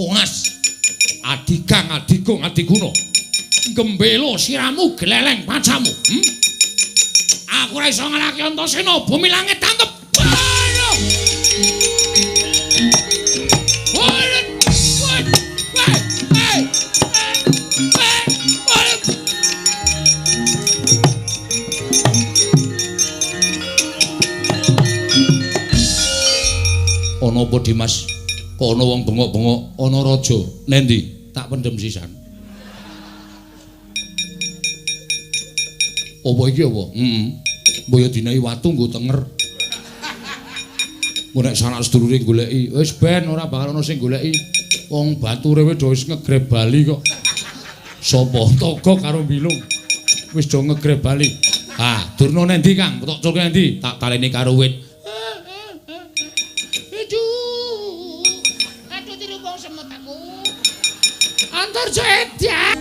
Kongas. Adigang adigung adiguna. Gembelo siramu gleleng pacamu. Aku ora iso ngalahke Antasena, bumi langit tangkep. Ayo. Ana apa Dimas? Kok ana wong bengok-bengok, ana raja. Nendi? Tak pendem sisan. Apa iki apa? Heeh. Mbok ya dinehi watu nggo tenger. Engko nek sanak sedulure goleki, wis ben ora bakal ana sing goleki. Wong bature wis do wis ngegreb bali kok. Sapa? Togok karo Bilung. Wis do ngegreb bali. Ah, Durna nendi, Kang? Tok culke nendi? Tak taleni karo wit. Aduh, dirubung semut aku. Antarja edan.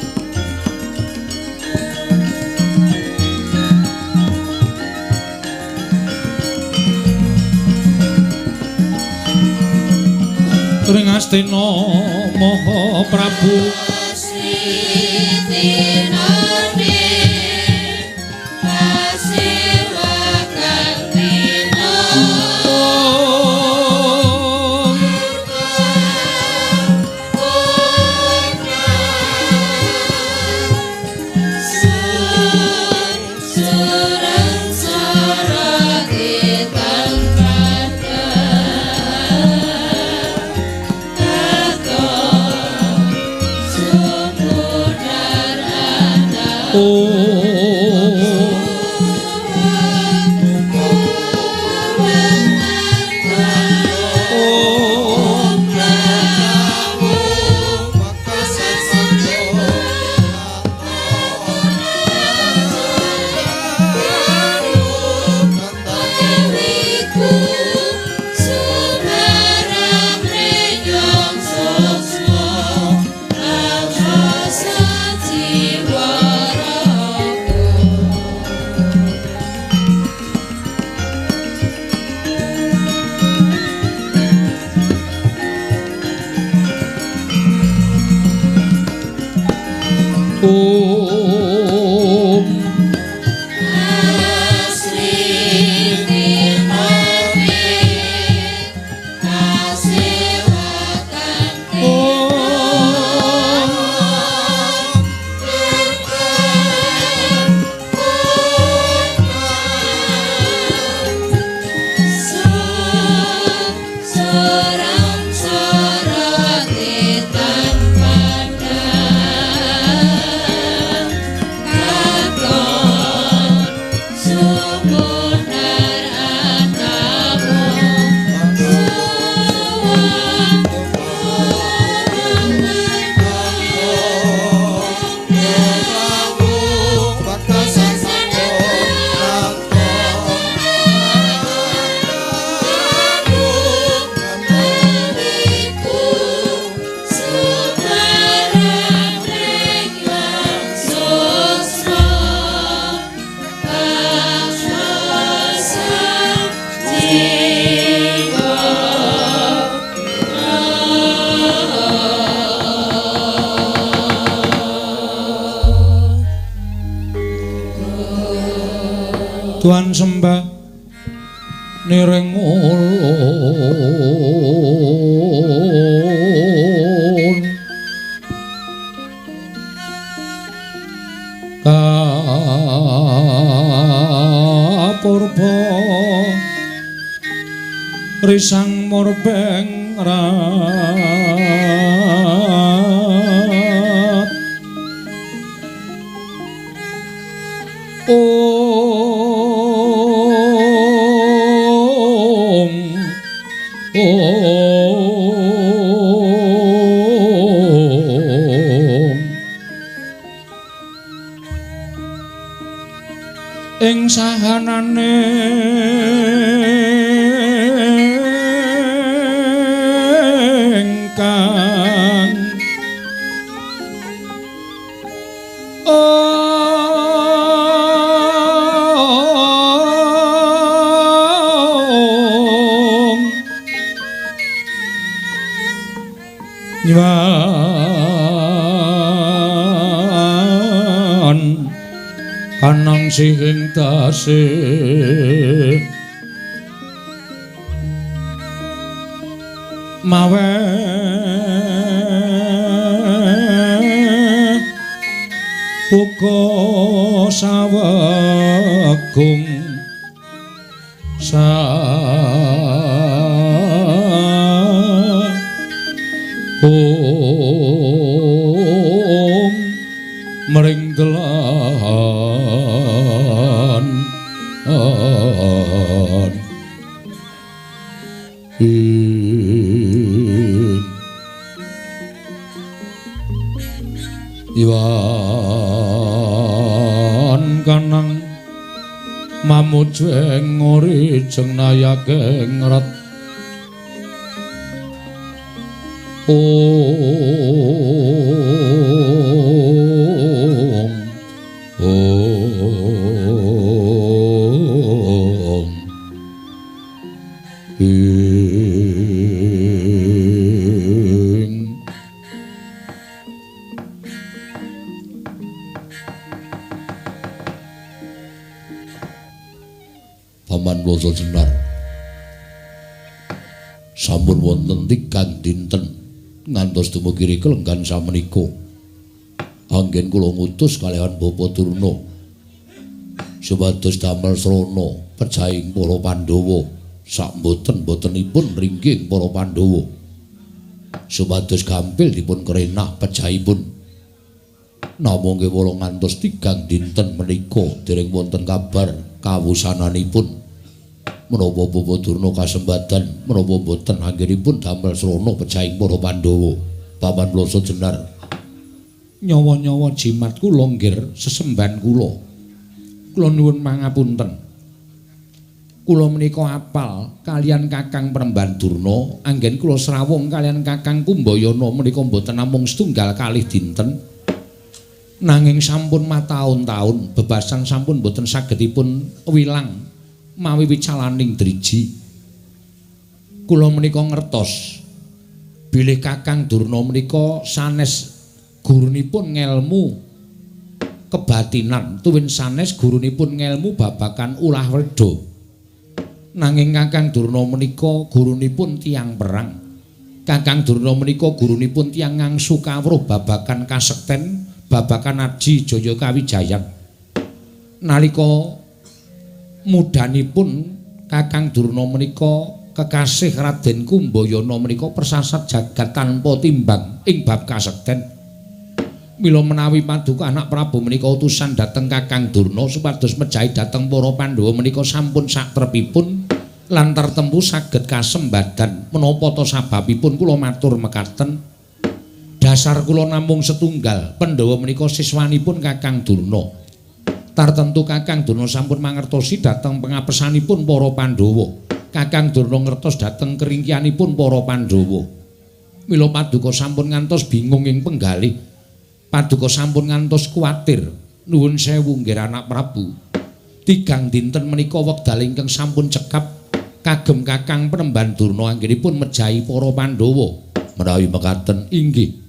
Ring Astina Maha Prabu Tuhan sembah niring ulun kapurba risang murbeng rat Ing sahanane ingkang ong Nyuwun kanang sing tasih mawe uga sawegung sakum mring delan Iwan kanang mamujeng ori jeng nayake ngret ong ong ing Paman Bloso Jenar sampun wonten tigang dinten ngantos dumugi kelenggan samenika. Anggen kula ngutus kalihan Bapak Durna supados damel srana pejahing para Pandhawa sak mboten-mbotenipun ringging para Pandhawa supados gampil dipun kerenak pejahipun. Namung kewala ngantos tigang dinten menika dereng wonten kabar kawusananipun. Menapa Bapak Durna kasembadan menapa mboten anggenipun damel srana pejahing para Pandhawa. Paman Bloso Jenar, nyawa-nyawa jimat kula nggir sesembahan kula. Kula nuwun mangapunten. Kula menika apal kaliyan Kakang Premban Durna, anggen kula srawung kaliyan Kakang Kumbayana menika mboten namung setunggal kalih dinten. Nanging sampun mataun-taun bebasan sampun mboten sagedipun wilang mawi wicalaning driji. Kula menika ngertos bilih Kakang Durna menika sanes gurunipun ngelmu kebatinan, tuwin sanes gurunipun ngelmu babagan ulah werda. Nanging Kakang Durna menika gurunipun tiyang perang. Kakang Durna menika gurunipun tiyang ngangsu kawruh babagan kasekten, babagan aji jaya kawijayan. Nalika mudhanipun Kakang Durna menika kekasih Raden Kumbayana menika persasat jagat tanpa timbang ing bab kasekten. Mila menawi paduka anak Prabu menika utusan dhateng Kakang Durna supados mejahi dhateng para Pandhawa menika sampun satrepipun lan tartempu saged kasembadan. Menapa ta sababipun kula matur mekaten? Dasar kula namung setunggal, Pandhawa menika siswanipun Kakang Durna. Tartemtu Kakang Durna sampun mangertosi dhateng pengapesanipun para Pandhawa. Kakang Durna ngertos dhateng keringkianipun para Pandhawa. Mila paduka sampun ngantos bingung ing penggalih. Paduka sampun ngantos kuwatir. Nuwun sewu nggih anak Prabu. Tigang dinten menika wekdal ingkang sampun cekap kagem Kakang Premban Durna anggenipun mejahi para Pandhawa. Menawi mekaten inggih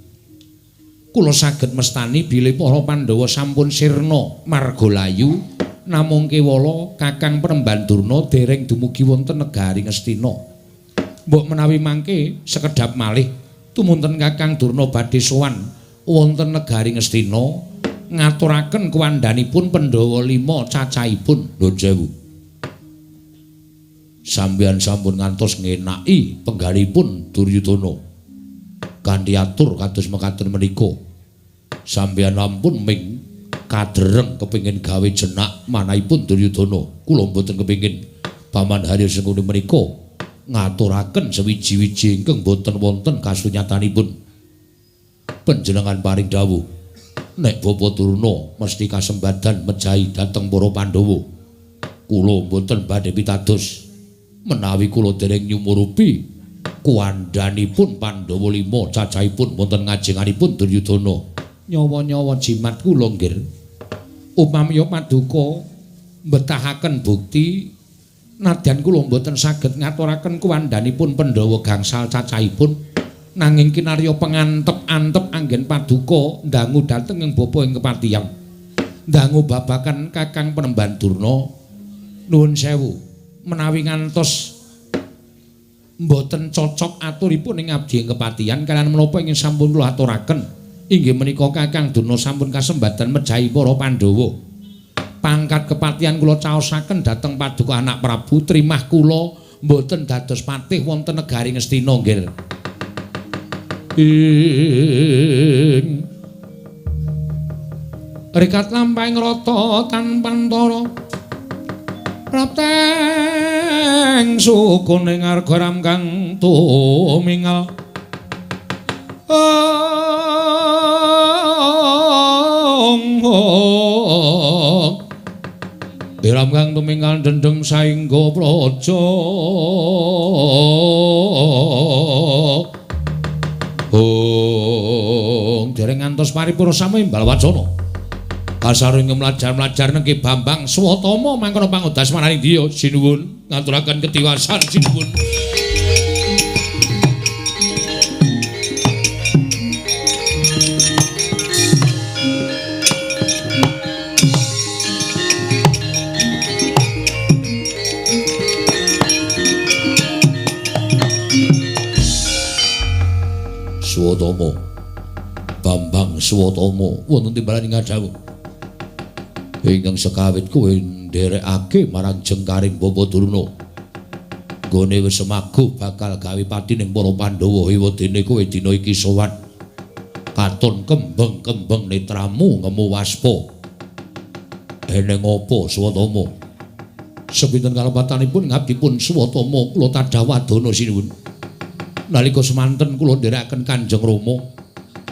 kula saged mestani bilih para Pandhawa sampun sirna marga layu, namung kewala Kakang Premban Durna dereng dumugi wonten negari Ngastina. Mbok menawi mangke sekedhap malih tumunten Kakang Durna badhe sowan wonten negari Ngastina ngaturaken kuwandhanipun Pandhawa 5 cacahipun. Nuwun sewu. Sampeyan sampun ngantos ngenaki penggalipun Duryudana. Kanthi atur kados mekaten menika. Sampeyan ampun ming kadereng kepengin gawe jenak manahipun Duryudana. Kula mboten kepengin Paman Haryo Sengkuni menika ngaturaken sewiji-wiji ingkang boten wonten kasunyatanipun. Panjenengan paring dawuh nek Bapak Durna mesti kasembadan mejahi dhateng para Pandhawa. Kula mboten badhe pitados menawi kula dereng nyumurupi kuwandhanipun Pandhawa 5 cacahipun wonten ngajenganipun Duryudana. Nyawa-nyawa jimat kula nggir. Upami paduka mbetahaken bukti nadyan kula mboten saged ngaturaken kuwandhanipun Pandhawa gangsal cacahipun, Nanging kinarya pengantep-antep anggen paduka ndangu dhateng ing bapa ing kepatihan. Ndangu babakan Kakang Penemban Durna. Nuwun sewu, menawi ngantos mboten cocok aturipun ing abdi ing kepatihan kaliyan menapa ingkang sampun kula aturaken, inggih menika Kakang Durna sampun kasembatan mejahi para Pandhawa. Pangkat kepatihan kula caosaken dhateng paduka anak Prabu, trimah kula mboten dados patih wonten negari Ngastina nggih. Ing rikat lampahing rata tanpantara prapteng sukune ngarga ram kang tumingal. Ram kang tumingal dendeng saengga praja. Oh, dereng ngantos paripurna sami imbal wacana. Kasaring mlajar-mlajar nengki Bambang Swatama mangkono pangodas maraning diya. Sinuwun ngaturaken ketiwasan sinuwun. Swatama Bambang Swatama wonten timbalan ing dawuh ingkang sekawit kowe nderekake marang jengkaring Bapa Durna nggone wis semagu bakal gawe pati ning para Pandhawa ewadene kowe dina iki sowan katon kembeng-kembeng netramu ngemu waspa. Eneng apa Swatama? Sepinten kalepatanipun ngabdipun Swatama kula tadhah wadana sinuwun. Nalika semanten kula nderekaken Kanjeng Rama,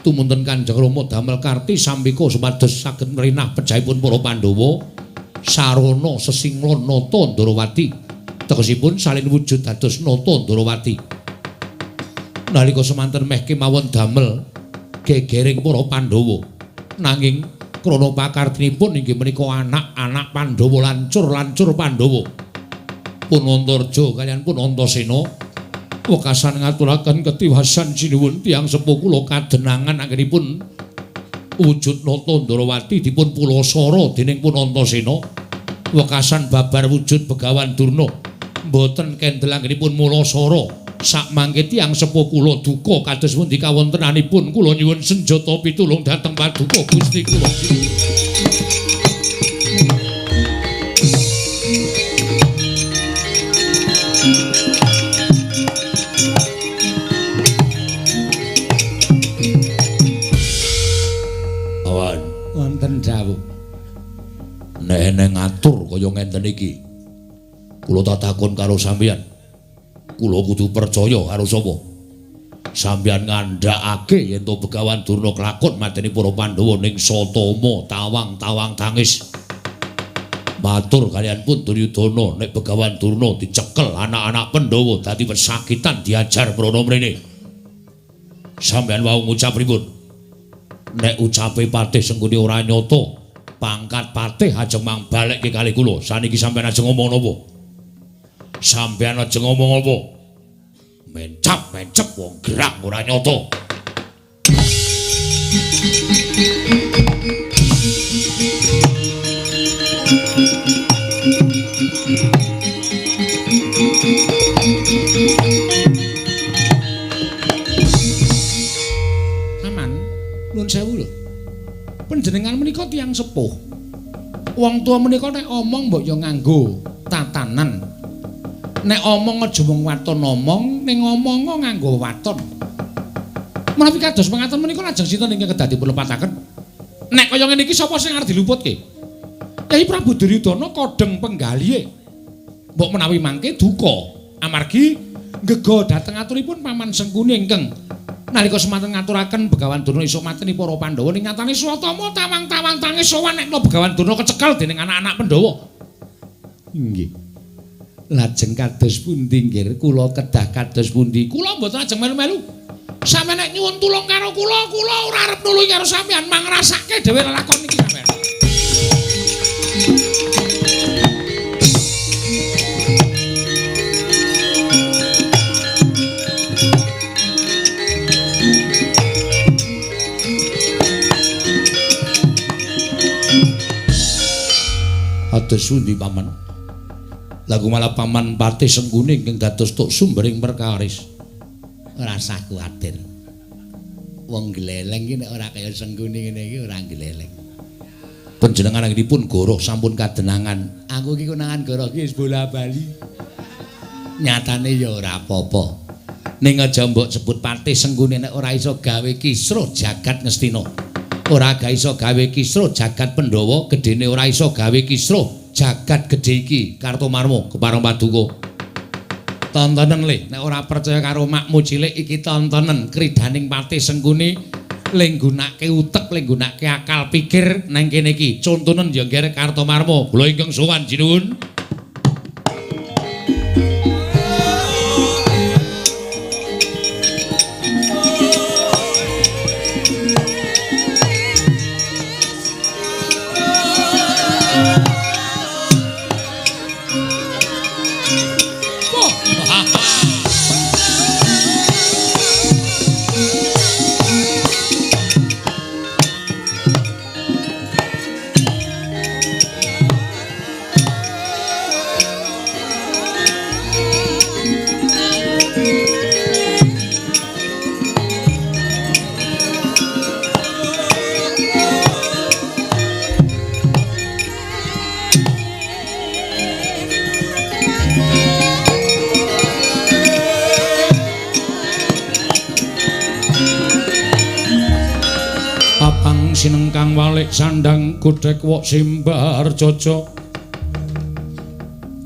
tumunten Kanjeng Rama damel karti sambika supados saged mrinah pejahipun para Pandhawa sarana sesinglon Nata Ndrawati, tegesipun salin wujud dados Nata Ndrawati. Nalika semanten meh kemawon damel gegering para Pandhawa, nanging krana pakartinipun inggih menika anak-anak Pandhawa lancur-lancur Pandhawa Punantarja kaliyan Punantasena wekasan ngaturaken ketiwasan sinuwun tiyang sepuh kula kadenangan anggenipun wujud Nata Ndrawati dipun pulasara dening Punantasena. Wekasan babar wujud Begawan Durna mboten kendel anggenipun mulasara. Sakmangke tiyang sepuh kula duka kados pundi kawontenanipun kula nyuwun senjata pitulung dhateng paduka Gusti kula. Nek eneng ngatur kaya ngenten iki, kula tak takon karo sampeyan. Kula kudu percaya karo sapa? Sampeyan ngandhakake yen to Begawan Durna klakon mateni para Pandhawa ning Satama tawang-tawang tangis. Matur kaliyan pun Duryudana nek Begawan Durna dicekel anak-anak Pandhawa dadi pesakitan diajar mrono mrene. Sampeyan wau ngucap pripun? Nek ucape Patih Sengkuni ora nyata, pangkat patih ajeng mang balekke kalih kula. Saniki sampeyan ajeng ngomong napa? Sampeyan ajeng ngomong apa? Mencap-mencep wong gerang ora nyata. Aman, nuwun sewu lho. Panjenengan menika tiyang sepuh. Wong tuwa menika nek omong mbok ya nganggo tatanan. Nek omong aja mung waton omong, ning omonga nganggo waton. Menawi kados mengaten menika lajeng sinten ingkang kedah dipun lepataken? Nek kaya ngene iki sapa sing arep diluputke? Kyai Prabu Duryudana kodheng penggalihe. Mbok menawi mangke duka amargi ngega dhateng aturipun Paman Sengkuni ingkang nalika semanten ngaturaken Begawan Durna iso mateni para Pandhawa ning nyatane Swatama tawang-tawang tangis sowan nek Begawan Durna kecekel dening anak-anak Pandhawa. Inggih. Lajeng kados pundi nggih kula kedah kados pundi? Kula mboten ajeng melu-melu. Sampeyan nek nyuwun tulung karo kula, kula ora arep nulungi karo sampeyan, mangrasake dhewe lelakon iki sampeyan. Kados pundi paman? Lah malah paman Patih Sengkuni ingkang dados tuk sumbering perkaris. Ora usah kuwatir. Wong gleleng iki nek ora kaya Sengkuni ngene iki ora gleleng. Panjenengan anggenipun goroh sampun kadenangan. Aku iki konangan goroh iki wis bola-bali. Nyatane ya ora apa-apa. Ning aja mbok sebut Patih Sengkuni nek ora iso gawe kisruh jagat Ngastina. Ora ga iso gawe kisruh jagat Pandhawa, gedene ora iso gawe kisruh jagat gedhe iki Kartomarma kepareng paduka. Tontonen le, nek ora percaya karo makmu cilik iki tontonen kridaning Patih Sengkuni le nggunake utek, le nggunake akal pikir nang kene iki. Contonen ya ngger Kartomarma. Kula ingkang sowan jinuwun. Sinengkang walik sandang godhek wok simbar jojo,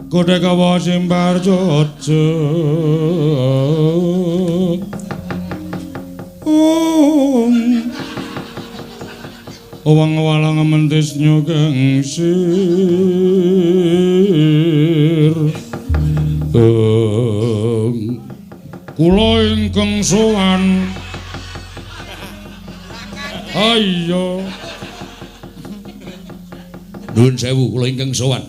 godhek wok simbar jojo. Wong walang mentis nyugeng sir. Kula ingkang sowan. Ayo. Nuwun sewu kula ingkang sowan.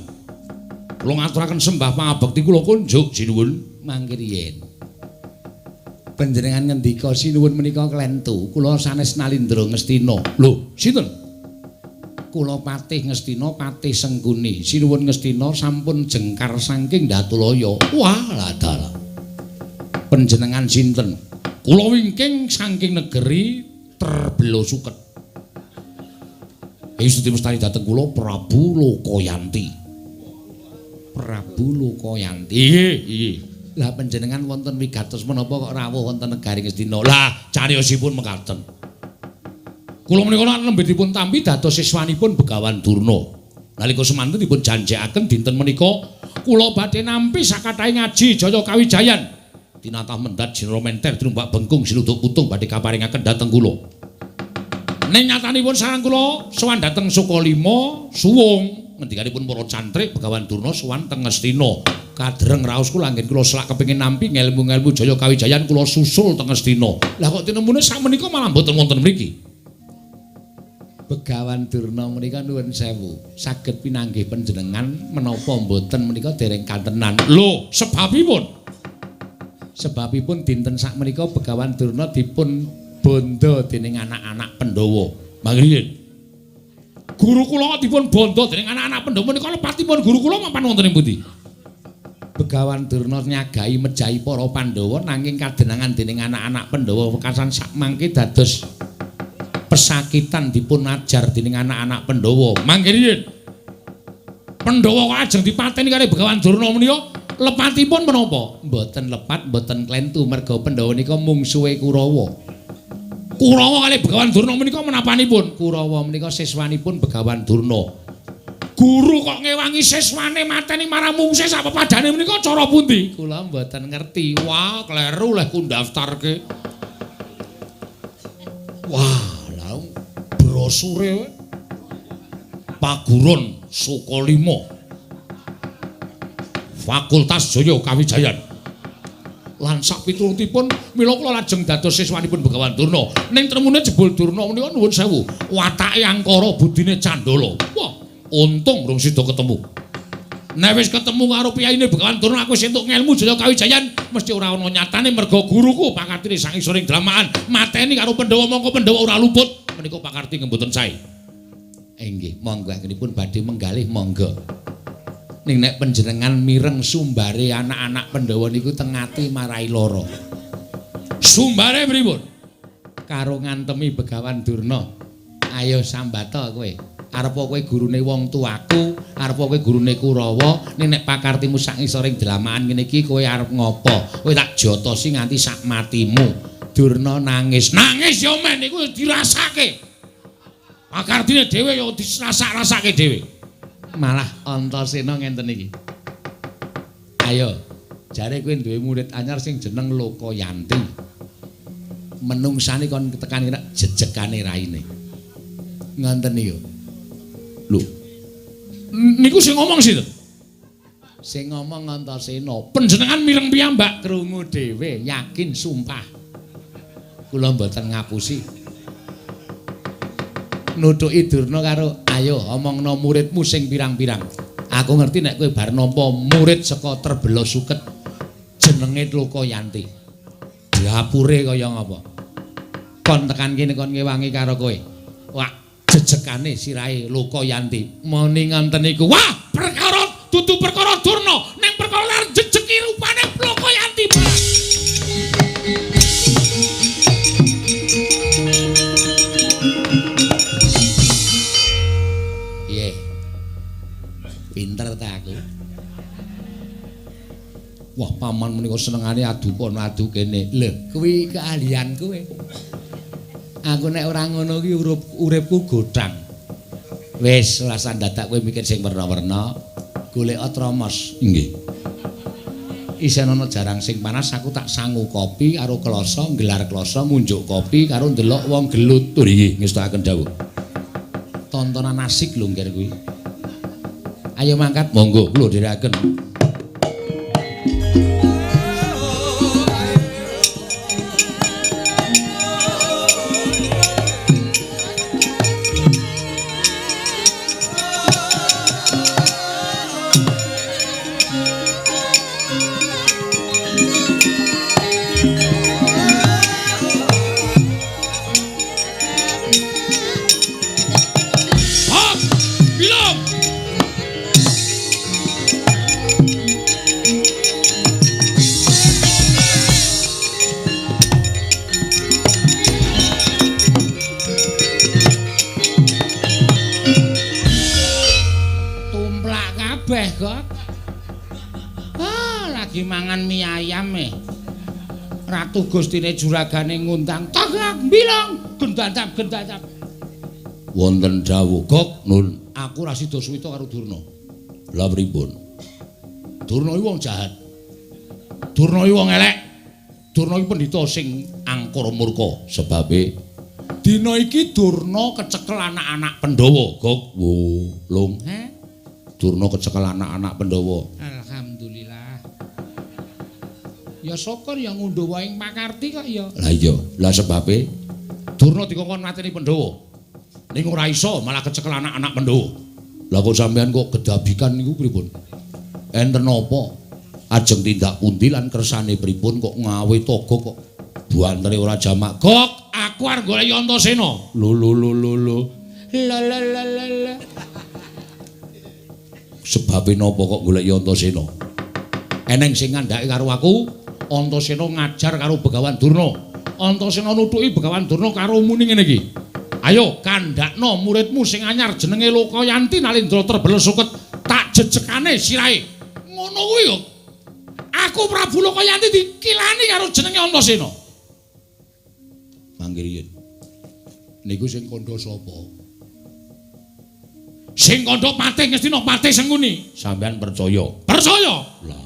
Kula ngaturaken sembah pangabekti kula kunjuk sinuwun mangke riyin. Panjenengan ngendika sinuwun menika klentu, kula sanes Nalindra Ngastina. Lho, sinten? Kula Patih Ngastina, Patih Sengkuni. Sinuwun Ngastina sampun jengkar saking Datulaya. Wah, lah dalah. Panjenengan sinten? Kula wingking saking negeri Terbelo Suket. Ing mestani dhateng kula Prabu Lokayanti. Prabu Lokayanti. Nggih, nggih. Lah panjenengan wonten wigatos menapa kok rawuh wonten negari Ngastina? Lah cariyosipun mekaten. Kula menika nembe dipun tampi dados siswanipun Begawan Durna. Nalika semanten dipun janjekaken dinten menika kula badhe nampi sakathahe ngaji Jaya Kawijayan. Tinatah mendhat jinra menter tinumbak bengkung sinuduk putung badhe kaparingaken dhateng kula. Ning nyatanipun sareng kula sowan dhateng Sukalima suwung ngendikanipun para cantrik Begawan Durna sowan teng Ngastina. Kadreng raos kula anggen kula selak kepengin nampi ngelmu-ngelmu Jaya Kawijayan kula susul teng Ngastina. Lah kok tinemune sakmenika malah mboten wonten mriki. Begawan Durna menika nuwun sewu, saged pinanggih panjenengan menapa mboten menika dereng kantenan. Lho, sebabipun? Sebabipun dinten sakmenika Begawan Durna dipun bondo dening anak-anak Pandhawa. Mangriyin. Guru kula dipun bondo dening anak-anak Pandhawa menika lepatipun guru kula mapan wonten ing pundi? Begawan Durna nyagahi mejahi para Pandhawa nanging kadenangan dening anak-anak Pandhawa wekasan sakmangke dados pesakitan dipun ajar dening anak-anak Pandhawa. Mangriyin. Pandhawa kok ajeng dipateni karo Begawan Durna menika lepatipun menapa? Mboten lepat, mboten klentu merga Pandhawa nika mungsuhe Kurawa. Kurawa kalih Begawan Durna menika menapanipun? Kurawa menika siswanipun Begawan Durna. Guru kok ngewangi siswane mateni marang mungsuhe sak pepadane menika cara pundi? Kula mboten ngerti. Wah, kleru leh ku ndaftarke. Wah, lha brosure Paguron Sukalima Fakultas Jaya Kawijayan. Lan sak piturutipun mila kula lajeng dados siswanipun Begawan Durna. Ning tremune jebul Durna menika nuwun sewu, watake angkara budine candala. Wah, untung rung sida ketemu. Nek wis ketemu karo piyaine Begawan Durna aku wis entuk ngelmu Jaya Kawijayan, mesti ora ana nyatane merga guruku pakartine sang isoring dramaan mateni karo Pandhawa mongko Pandhawa ora luput. Menika pakarti mboten sae. Inggih, monggo anggenipun badhe menggalih monggo. Ning nek panjenengan mireng sumbare anak-anak Pandhawa niku teng ati marai lara. Sumbare pripun? Karo ngantemi Begawan Durna. Ayo sambata kowe. Arep kowe gurune wong tuaku, arep kowe gurune Kurawa, ning nek pakartimu sak ngisoring dlamakan ngene iki kowe arep ngopo? Kowe tak jotosi nganti sak matimu. Durna nangis. Nangis ya men iku dirasake. Pakartine dhewe ya dirasak-rasake dhewe. Malah Antasena ngenten iki. Ayo, jare kowe duwe murid anyar sing jeneng Lokayanti. Menungsane kon tekan kene jejegane raine. Ngoten niku. Lho. Niku sing ngomong sinten? Sing ngomong Antasena. Panjenengan mireng piyambak krungu dhewe, yakin sumpah. Kula mboten ngapusi. Nutuki Durna karo ayo omongno muridmu sing pirang-pirang. Aku ngerti nek kowe bar nampa murid saka Terbela Suket jenenge Lokayanti. Dapure kaya ngapa? Kon tekan kene kon ngewangi karo kowe. Wah, jejegane sirahe Lokayanti. Muni ngoten niku. Wah, perkara dudu perkara Durna, ning perkara arep jejeki rupane Lokayanti. Pinter ta aku. Wah, paman menika senengane adu kono adu kene. Lho, kuwi keahlian kowe. Aku nek ora ngono ki uripku godhang. Wis, ora usah dadak kowe mikir sing werna-werna. Golek tromos. Nggih. Isih ana jarang sing panas, aku tak sangu kopi karo kloso, nggelar kloso, ngunjuk kopi karo ndelok wong gelut. Nggih, ngestokaken dawuh. Tontonan asik lho ngger kuwi. Ayo mangkat, monggo kula dherekaken. Ratu Gustine juragane ngundang tagak bilang gendandap gendandap. Wonten dawuh Gok Nun, aku ora sida suwita karo Durna. Lah pripun? Durna iki wong jahat. Durna iki wong elek. Durna iki pendhita sing angkara murka. Sebabe dina iki Durna kecekel anak-anak Pandhawa. Gok wo lung. He? Durna kecekel anak-anak Pandhawa. Alhamdulillah. Ya syukur ya ngundhuh wae ing pakarti kok ya. Lah iya, lah sebabe Durna dikongkon mateni Pandhawa. Ning ora iso malah kecekel anak-anak Pandhawa. Lah kok sampean kok gedabikan niku pripun? Enten napa? Ajeng tindak pundi lan kersane pripun kok ngawe toga kok buantere ora jamak. Gok, aku arep golek Antasena. Lho lho lho lho lho. La la la la la. Sebabe napa kok golek Antasena? Eneng sing ngandhake karo aku. Antasena ngajar karo Begawan Durna. Antasena nutuki Begawan Durna karo muni ngene iki. Ayo kandhakno muridmu sing anyar jenenge Lokayanti Nalindra Terbela Suket, tak jejegane sirahe. Ngono kuwi kok. Aku Prabu Lokayanti dikilani karo jenenge Antasena. Manggih riyin. Niku sing kandha sapa? Sing kandha Patih Ngastina, Patih Sengkuni. Sampeyan percaya? Percaya. Lah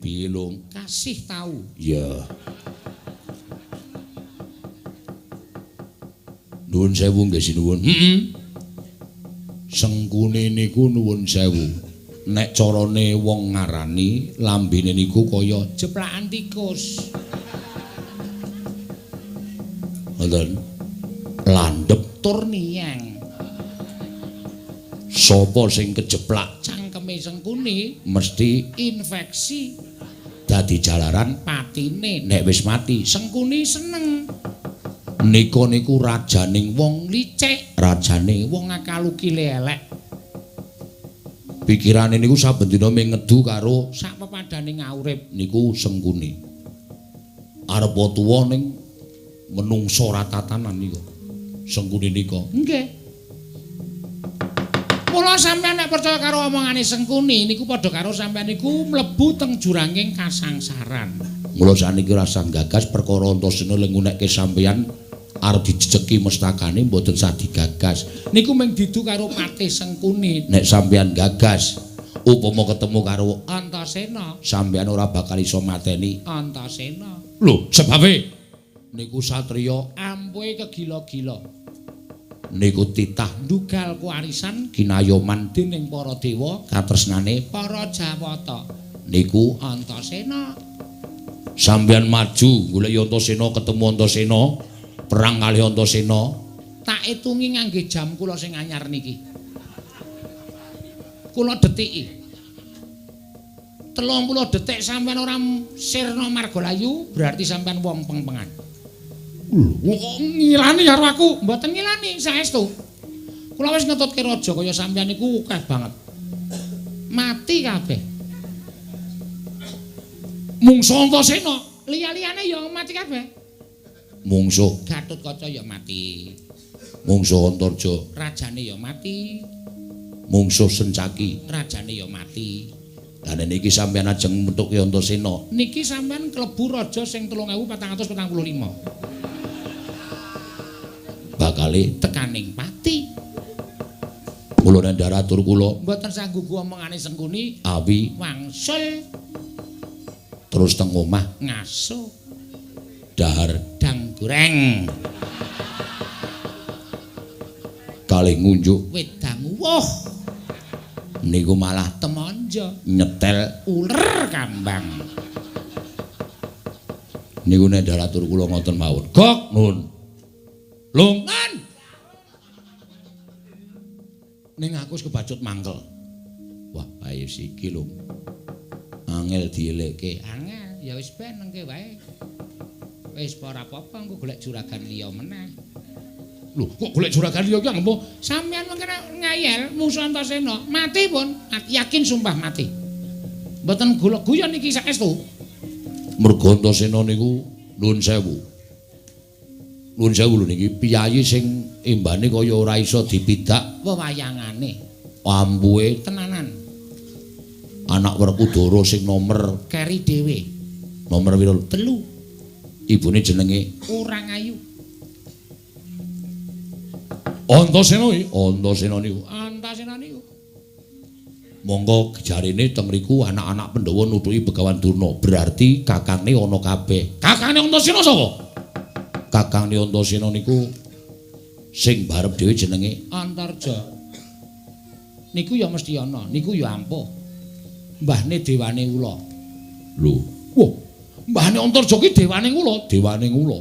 piye lung? Kasih tahu. Iya. Nuwun sewu nggih sinuwun. Heeh. Sengkuni niku nuwun sewu. Nek carane wong ngarani lambene niku kaya jeplakan tikus. Ngoten. Landhep tur niyeng. Sapa sing kejeplak cangkeme Sengkuni mesti infeksi. Dadi jalaran patine. Nek wis mati Sengkuni seneng. Nika niku rajaning wong licik, rajane wong akalukile elek. Pikirane niku saben dina mung ngedu karo sak pepadane ngaurip niku Sengkuni. Arep tuwa ning menungsa ora tatanan niku. Sengkuni nika. Nggih. Mula sampeyan nek percaya karo omongane Sengkuni niku padha karo sampeyan niku mlebu teng juranging kasangsaran. Mula saniki rasah gagas perkara Antasena le ngunekke sampeyan arep dijejeki mestakane mboten sah digagas. Niku mung didu karo Patih Sengkuni. Nek sampeyan gagas upama ketemu karo Antasena, sampeyan ora bakal iso mateni Antasena. Lho, sebabe niku satriya ampuhe kegila-gila. Niku titah ndugal kuwarisan kinayoman dening para dewa katresnane para Jawata. Niku Antasena. Sampeyan maju golek Antasena, ketemu Antasena, perang kalih Antasena. Tak itungi ngangge jam kula sing anyar niki. Kula detiki. 30 detik sampeyan ora sirna margalayu, berarti sampeyan wong pengpengan. Lho, kok ngilani karo aku? Mboten ngilani, saestu. Kula wis ngetutke raja kaya sampeyan niku akeh banget. Mati kabeh. Mungsuh Antasena, liya-liyane ya mati kabeh. Mungsuh Gatotkaca ya mati. Mungsuh Antarja, rajane ya mati. Mungsuh Sencaki, rajane ya mati. Lah niki sampeyan ajeng methuke Antasena. Niki sampeyan klebu raja sing 3445. Bakale tekaning pati. Kula nandhar atur kula mboten sanggugu omongane Sengkuni awi wangsul terus teng omah ngaso dahar dang goreng kalih ngunjuk wedang uwuh niku malah temonjo nyetel uler kambang. Niku nandhar atur kula ngoten mawon. Gok nun lungan ning aku wis kebacut mangkel. Wah, ayo siki lho. Angel dielekke. Angel, ya wis ben nengke wae. Wis ora apa-apa engko golek juragan liya meneh. Lho, kok golek juragan liya ki anggo? Sampeyan mengke ngayel musuh Antasena, mati pun, yakin sumpah mati. Mboten golek guyon iki saestu. Mergo Antasena niku nuwun sewu. Nuwun sewu lho niki piyayi sing embane kaya ora iso dipidak wewayangane. Ampuhe tenanan. Anak Werkudara sing nomer keri dhewe. Nomer pira? 3. Ibune jenenge Urang Ayu. Antasena iki, Antasena niku. Antasena niku. Monggo jarene teng mriku anak-anak Pandhawa nutuki Begawan Durna. Berarti kakangne ana kabeh. Kakangne Antasena sapa? Kakangne Antasena niku sing barep dhewe jenenge Antarja. Niku ya mesti ana, niku ya ampuh. Mbahne dewane ula. Lho, wah, mbahne Antarja ki dewane ula, dewane ula.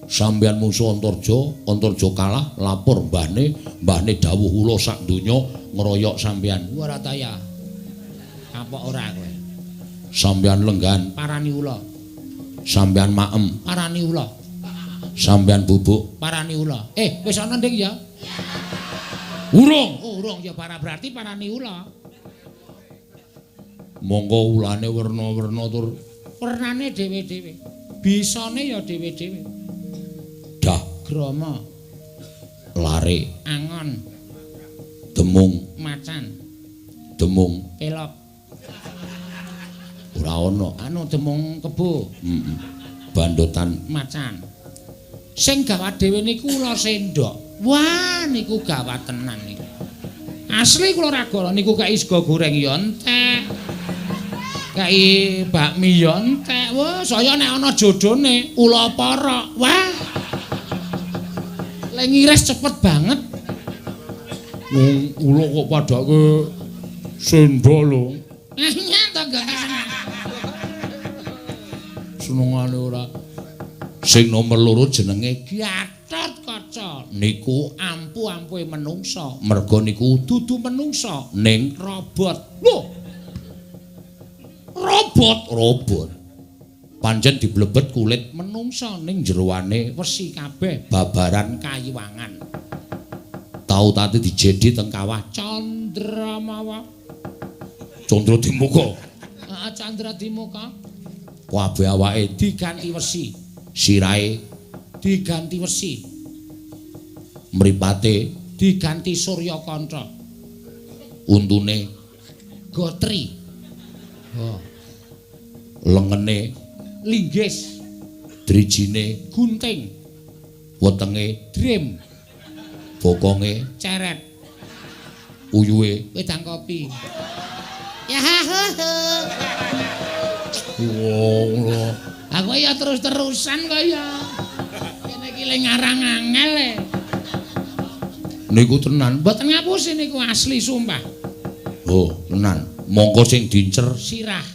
Sampeyan mungsuh Antarja, Antarja kalah, lapor mbahne, mbahne dawuh ula sak donya ngeroyok sampeyan. Ora ta ya. Kapok ora kowe. Sampeyan lenggan parani ula. Sampeyan maem parani ula. Sampeyan bubuk parani ula. Wis ana nding ya? Urung. Oh, urung ya para berarti parani ula. Monggo ulane werna-werna tur wernane dhewe-dhewe. Bisane ya dhewe-dhewe. Dah grama lare angon demung macan demung pelok ora ana anu demung kebo. Heeh. Bandotan macan. Sing gawat dhewe niku ula sendok. Wah, niku gawat tenan niku. Asli kula raga niku kei sego goreng ya entek. Kei bakmi ya entek. Wah, saya nek ana jodone ula porok. Wah. Le ngiris cepet banget. Wong ula kok padake sendok lho. Nyata gak senengane ora. Sing nomor loro jenenge Gatotkaca. Niku ampuh-ampuhe menungsa. Merga niku dudu menungsa ning robot. Lho. Robot, robot. Pancen diblebet kulit menungsa ning jeroane wesi kabeh babaran kayiwangan. Tau tati dijedi teng kawah Candramawa. Candra Dimuka. Heeh, Candra Dimuka. Kabeh awake diganti wesi, sirahe diganti wesi, mripate diganti Suryakanca, untune gotri, oh, lengene linggis, drijine gunting, wetenge dream, bokonge ceret, uyuhe wedang kopi. Ya ha ha. Wong lho. Aku ya terus-terusan kok ya. Kene iki le ngarang angel e. Niku tenan. Mboten ngapusi niku asli sumpah. Oh, tenan. Mongko sing dincer sirah.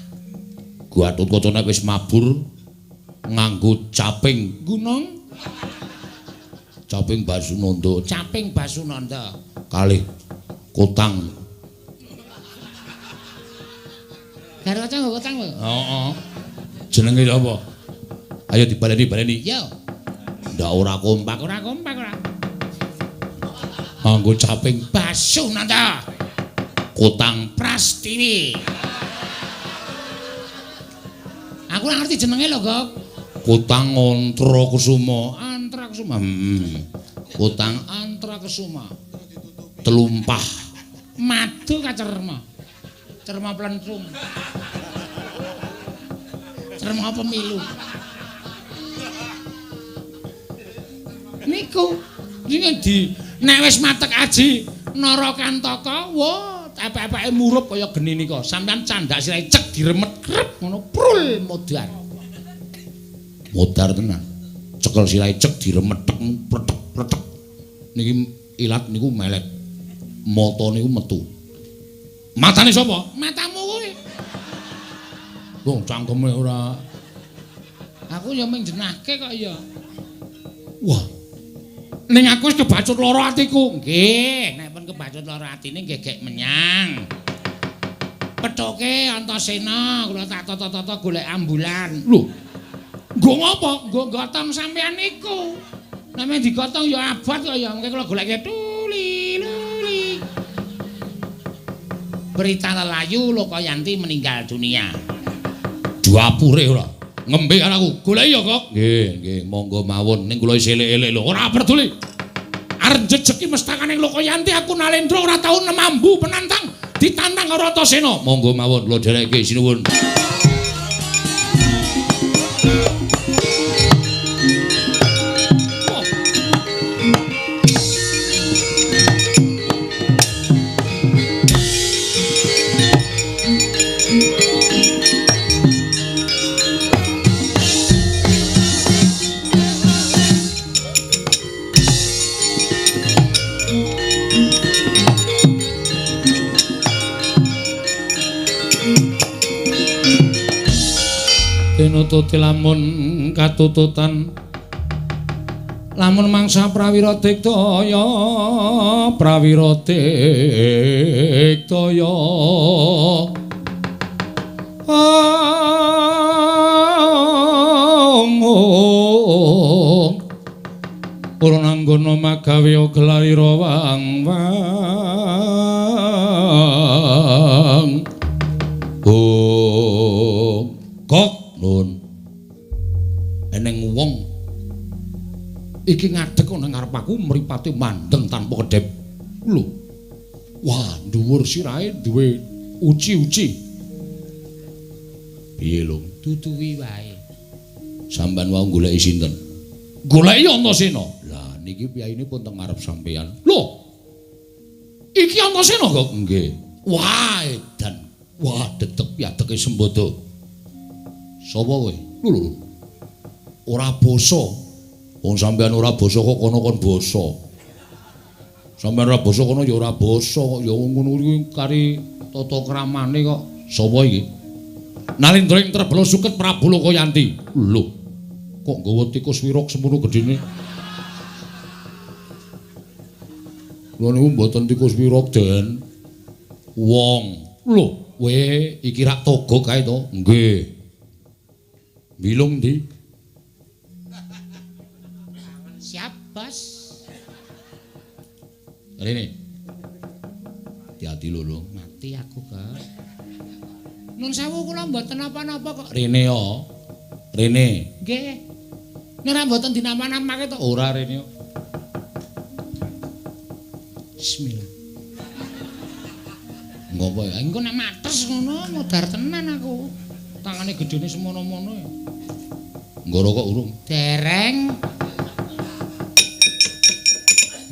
Gatotkaca nek wis mabur nganggo caping gunung, caping Basunanda, caping Basunanda kalih kotang. Garwaca nggo kotang lho. Heeh. Jenenge sapa? Ayo dibaleni-baleni. Yo. Ndak ora kompak, ora kompak ora. Nganggo caping Basunanda, kotang Prastiwi. Aku ora ngerti jenenge lho, Gok. Kotang Antrakusuma, Antrakusuma. Kotang Antrakusuma. Telumpah. Madu kacerma. Cerma plencung. Cerma pemilu. Niku iki di nek wis matek aji Narakantaka, wah, epek-epeke murup kaya geni nika. Sampeyan candak sirahe cek diremet krep ngono prul modar. Modar tenan. Cekel sirahe cek diremet tek pletek pletek. Niki ilat niku melet. Mata niku metu. Matane sapa? Matamu kuwi. Wong cangkeme ora. Aku ya mung jenahke kok ya. Wah. Ning aku wis kebacut lara atiku. Nggih, nek pun kebacut lara atine nggih gek menyang. Pethuke Antasena kula tak tata-tata golek ambulan. Lho. Nggo ngopo? Nggo gotong sampean niku. Nek men digotong ya abot kok ya. Mengke kula goleke tuli luli. Berita lelayu Lokayanti meninggal dunia. Dapure ora. Ngembe karo aku. Goleki ya, Kok. Nggih, nggih, monggo mawon. Ning kula isih elek-elek lho. Ora peduli. Arep jejeki mestakane Lokayanti aku Nalendra ora tau nemambu penantang. Ditantang karo Antasena. Monggo mawon kula dherekke sinuwun. Tinututi lamun katututan lamun mangsa prawira diktaya prawira diktaya om ora nanggono magawe gelarira wang wang om kok nun eneng wong iki ngadeg ana ngarep aku mripate mandeng tanpa kedhep. Lho. Wah, dhuwur sirahe duwe uci-uci. Piye lho? Duduwi wae. Sampeyan wau goleki sinten? Goleki Antasena. Lah niki piyayine pun teng ngarep sampeyan. Lho. Iki Antasena kok? Nggih. Wah, edan. Wah, dedeg piadege Sembada. Sapa kowe? Lho lho. Ora basa. Wong sampeyan ora basa kok kono kon basa. Sampeyan ora basa kono ya ora basa kok ya ngono kuwi kari tata kramane kok. Sapa iki? Nalendra ing Trebala suket Prabu Lokayanti. Lho. Kok nggawa tikus wirok semono gedhene? Lho niku mboten tikus wirok, Den. Wong. Lho, we iki rak togo kae to? Nggih. Bilung ndi? Siap, Bos. Rene. Hati-hati lho, lho. Mati aku, Kak. Nun sewu kula mboten napa-napa kok. Rene yo. Rene. Nggih. Nek ora mboten dinapa-napake to? Ora rene yo. Bismillah. Ngopo ya? Engko nek mates ngono modar tenan aku. Tangane gedene semono-mono ya. Nggo rokok urung? Dereng.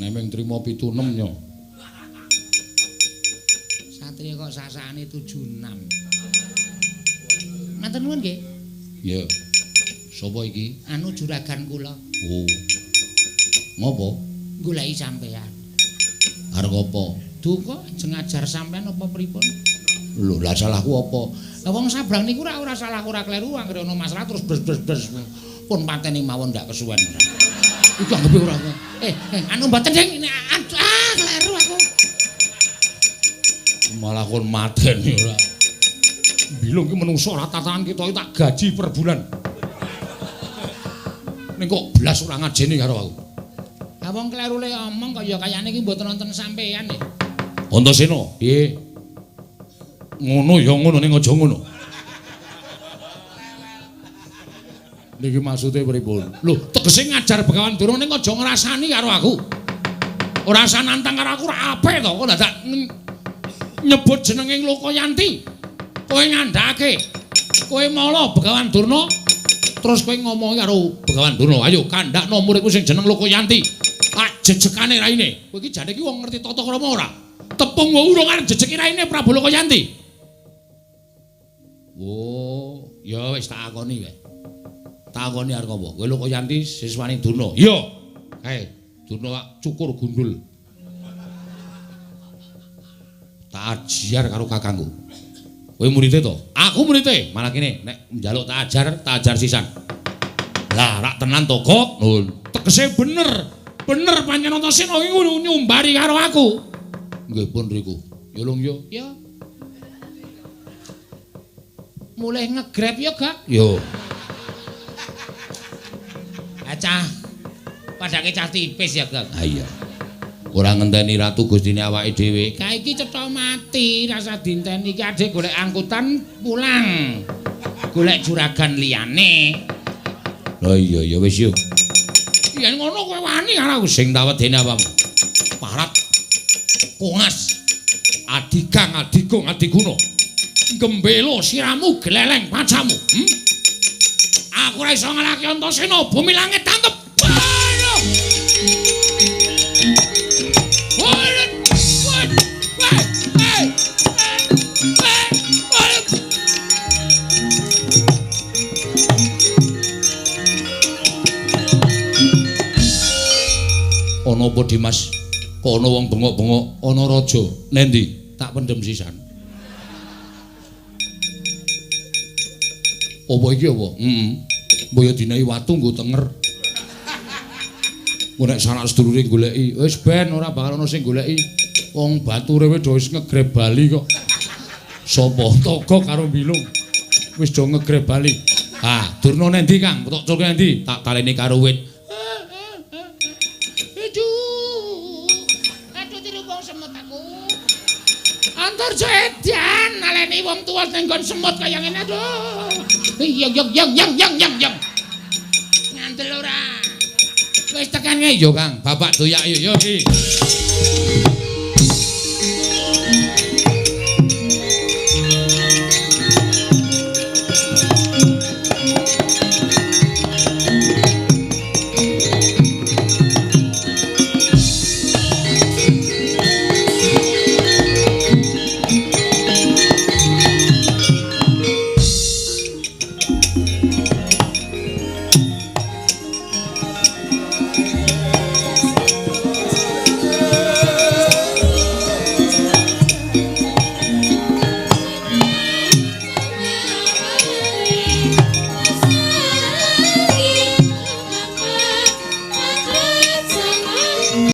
Nek mung trimo 76 yo. Satria kok sasane 76. Matur nuwun nggih. Ya. Sapa iki? Anu juragan kula. Oh. Ngopo? Goleki sampean. Arep apa? Duka ajeng ngajar sampean apa pripun? Lho, lah salahku apa? Lah wong sabrang niku ora salah ora kleru anggere ana masalah terus bres-bres-bres. Pun pateni mawon ndak kesuwen. Iku anggepe ora. Anu mboten ding kleru aku. Malah kon mateni ora. Bilung ki menungso ora tatanan kita iki tak gaji per bulan. Ning kok blas ora ngajeni karo aku. Lah wong kleru le omong kaya kayane iki mboten wonten sampean e. Antasena, piye? Ngono ya ngono ning aja ngono. Niki maksude pripun? Lho, tegese ngajar Begawan Durna ning aja ngrasani karo aku. Ora usah nantang karo aku ora apik to. Kok dadak nyebut jenenge Lokayanti. Kowe ngandhake. Kowe mala Begawan Durna terus kowe ngomongi karo Begawan Durna, "Ayo kandhakno muridku sing jeneng Lokayanti." Ah jejekane raine. Kowe iki jane iki wong ngerti tata krama ora? Tepung wae urung arep jejeki raine Prabu Lokayanti. Oh, ya wis tak akoni wae. Takoni arep apa? Kowe Lokayanti siswane Durna. Iya. Kae, Durna cukur gundul. Tak ajar karo kakangku. Kowe murite to? Aku murite. Malah kene nek njaluk tak ajar sisan. Lah, rak tenan to, Gok? Nun. Tegese bener. Bener pancen Antasena iki nyumbari karo aku. Nggih pun riku. Ya lung yo. Ya. Mulih ngegrab ya, Gak? Yo. Cah padake cah tipis ya, Gak. Ha iya. Ora ngenteni ratu gustine awake dhewe. Kae iki cetha mati, rasa dinteni iki adek golek angkutan pulang. Golek juragan liyane. Lah iya ya wis yo. Yen ngono kowe wani karo aku sing tak wedeni apamu. Parat. Kongas. Adigang adigung adiguna. Gembelo siramu gleleng pacamu. Aku ora iso ngalahke Antasena, bumi langit tangkep. Ayo. Ana apa Dimas? Kok ana wong bengok-bengok, ana raja. Nendi? Tak pendem sisan. Apa iki apa? Heeh. Mbok ya dinehi watu nggo tenger. Engko nek sanak sedulure goleki, wis ben ora bakal ana sing goleki. Wong bature wis do wis ngegreb bali kok. Sapa? Togok karo Bilung. Wis do ngegreb bali. Ah, Durna nendi, Kang? Tok culke nendi? Tak taleni karo wit. Aduh. Aduh tiru wong semut aku. Antarja edan naleni wong tuwa ning nggon semut kaya ngene aduh. Yang yang yang yang yang yang yang. Ngandel ora. Wis tekan yo Kang, bapak doyak yo yo iki.